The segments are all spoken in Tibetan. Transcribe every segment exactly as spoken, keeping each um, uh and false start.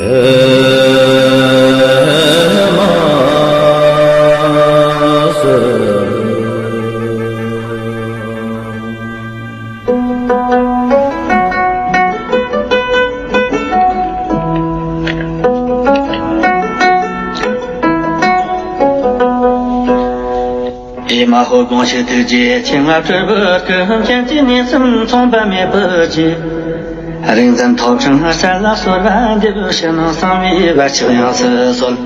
ཨེ་མ་ཧོ། དགོངས་ཤིག་ཐུགས་རྗེ་ཆེ། ང་སྤྲུལ་པའི་སྐུ་མཁྱེན་བརྩེ་ནས་སེམས་མཚུངས་པ་མེད་པར་བགྱི། རིག་འཛིན་ཐོབ་འཕྲང་ས་ལ་གསོལ་བ་འདེབས། ཕྱི་ནང་གསང་བའི་བར་ཆད་ཡོངས་སུ་སོལ།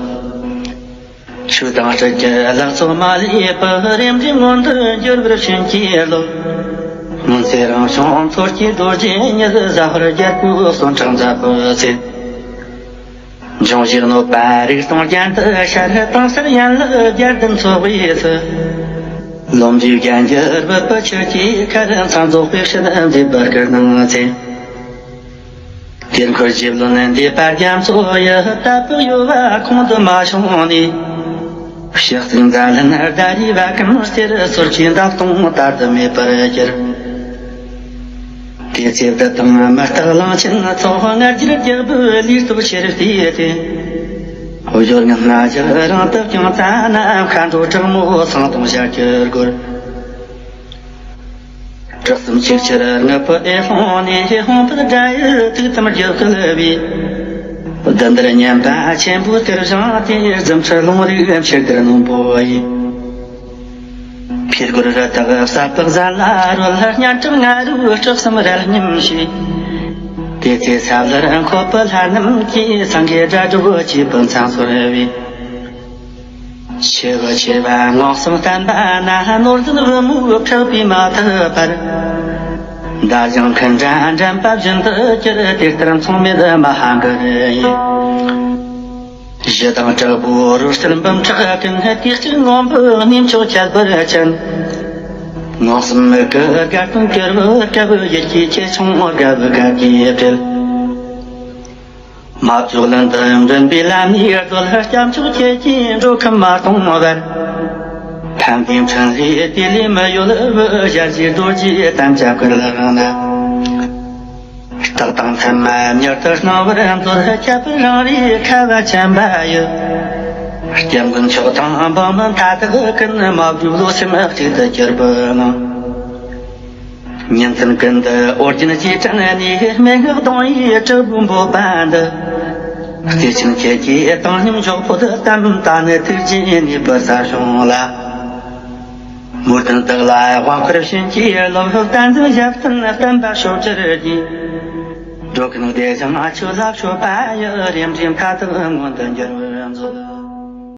ཆོས་དང་སྲིད་ཀྱི་ལག་ཚོགས་མ་ལུས་པའི། རིམ་གྲོའི་མངོན་མཐོ་འབྱོར་བར་བྱིན་གྱིས་རློབས། སྔོན་ཚེ་རང་བྱུང་མཚོ་སྐྱེས་རྡོ་རྗེ་ཉིད། ཟ་ཧོར་རྒྱལ་པོའི་གསོན་ཁྲག་འཛག་པའི་ཚེ། འབྱུང་བཞིའི་གནོད་པ་རིགས་སྟོང་རྒྱན་དུ་ཤར། དྭངས་གསལ་ཡན་ལག་བརྒྱ་བདུན་ཚོགས་པའི་ཚུལ། ལོ་འདྲིས་རྒྱན་གྱུར་བུ་སྤུ་ཆུ་སྐྱེས་ཁར། མཚན་རྫོགས་པའི་ཕྱིར་མཛེས་པར་བསྐུལ་གནང་ཚེ། དེར་འཁོར་རྗེ་བློན་འདས་པ་རྒྱ་མཚོ་ཡི། ལྟ་བུ་གཡོ་བ་ཁོང་དུ་མ་བྱུང་ནས། ཕྱག་བརྩིགས་མཛད་ལན་ཟླ་རིའི་བ་གམ་སྟེར། སོར་ཆུའི་འདབ་སྟོང་དར་དུ་མེད་པར་གྱུར། དེ་ཚེ་བདུད་དང་མི་རྟག་གླང་ཆེན་ཚོགས། ང་རྒྱལ་རྒྱལ་པོའི་ལུས་སྟོབས་ཆེར་བལྟས་ཏེ། འོ་ཞོར་ངན་སྣ་ཞིག་རང་དུ་བརྐྱངས་ཙ་ན། མཁའ་འགྲོ་དྲག་མོ་སེང་སྟོང་ཞལ་གྱི་སྒོར། གྲགས་གསུམ་ཆིག་ཆར་དངོས་པོ་ཨེ་ལྷུང་ནས། ཧོང་པོ་དགྲ་ཡི་ཐུགས་དམ་རྒྱུད་བསྐུལ་བས། བདུད་འདུལ་བསྙེན་པ་ཆེན་པོའི་གཏེར་བཞེངས་ཏེ། རྫུ་འཕྲུལ་ལུང་རིགས་ཕྱིར་དར་རྣོན་པོ་ཡིས། འཕེལ་རྒོད་རི་དྭགས་ཟ་བག་ཟ་ལ་རོལ། གཉའ་ཁྲག་ང་རོས་སྐྲག་གསུམ་རལ་སྙེམས་ཤིང་། དེ་ཚེ་ས་ལར་འཁོད་པའི་ལྷ་རྣམས་ཀྱིས། སེང་གེ་སྒྲ་སྒྲོགས་ཀྱི་སྤུ་མཚན་གསོལ་བས། ཆེ་བ་ཆེ་བ་ངོ་གསུམ་བསྟན་པ་ན། ནོར་ལྡན་བུ་མོ་ཕྲག་པས་མ་ཐུབ་པར། མདའ་ཞང་མཁུན་དགྲ་འགྲན་པ་བཞིན་དུ་གྱུར། དེ་ལྟར་མཚུངས་མེད་མ་ཧཱ་གུ་རུ་ཡིས། གཞུ་དང་དྲག་པོའི་རོ་སྟོད་འབུམ་ཕྲག་ཀུན། དུས་གཅིག་ངོ་བོས་གནས་མཆོག་ཁྱད་པར་ཅན། ངོ་གསུམ་མིག་གི་དགའ་སྟོན་གྱུར་པའི་སྐབས། ཡིད་ཀྱི་ཆེ་ཆུང་དགའ་བའི་དགའ་སྐྱིད་སྤྲེལ། མ་བཅོས་ལན་དུ་འདྲེན་པའི་ལམ་ནས་རྡོལ། སྐྱབས་མཆོག་ཁྱེད་ཀྱིས་འགྲོ་ཁམས་མ་སྟོངས་བར། ཕན་བདེའི་འཕྲིན་ལས་དེ་ལས་མི་ཡོལ་བའི། ཞལ་བཞེས་རྡོ་རྗེའི་དམ་བཅའ་བསྐུལ་ལགས་ན། རྟགས་དང་མཚན་མ་མྱུར་དུ་སྣང་བར་མཛོད། ཁྱད་པར་རང་རེའི་ཁ་བ་ཆེན་པོ་ཡི། སྐྱབས་མགོན་མཆོག་དང་འབངས་མི་མཐའ་དག་ཀུན། མ་བསྒྲིབས་བློ་སེམས་གཅིག་ཏུ་གྱུར་པའི་ངང་། ཉིན་མཚན་ཀུན་ཏུ་ཨོ་རྒྱན་གྱི་དྲུང་ནས། སྨྲེ་སྔགས་གདུང་བའི་དྲིལ་བུ་འབོད་པ་འདི། བརྩེ་ཆེན་ཁྱེད་ཀྱིས་བཏང་སྙོམས་འཇོག་པོ་དམ། ད་ནི་ཐུགས་རྗེ་ནུས་པའི་ས་གཞུང་ལ། མོས་ལྡན་བདག་ལ་དབང་བསྐུར་བྱིན་གྱིས་རློབས། བསྟན་འཛིན་ཞབས་བརྟན་བསྟན་པ་ཕྱོགས་བཅུར་རྒྱས། འགྲོ་ཀུན་བདེ་ཞིང་ཆོས་ལ་སྤྱོད་པ་ཡི། རིམ་གྲོའི་མཐའ་དག་མངོན་དུ་འགྱུར་བའི།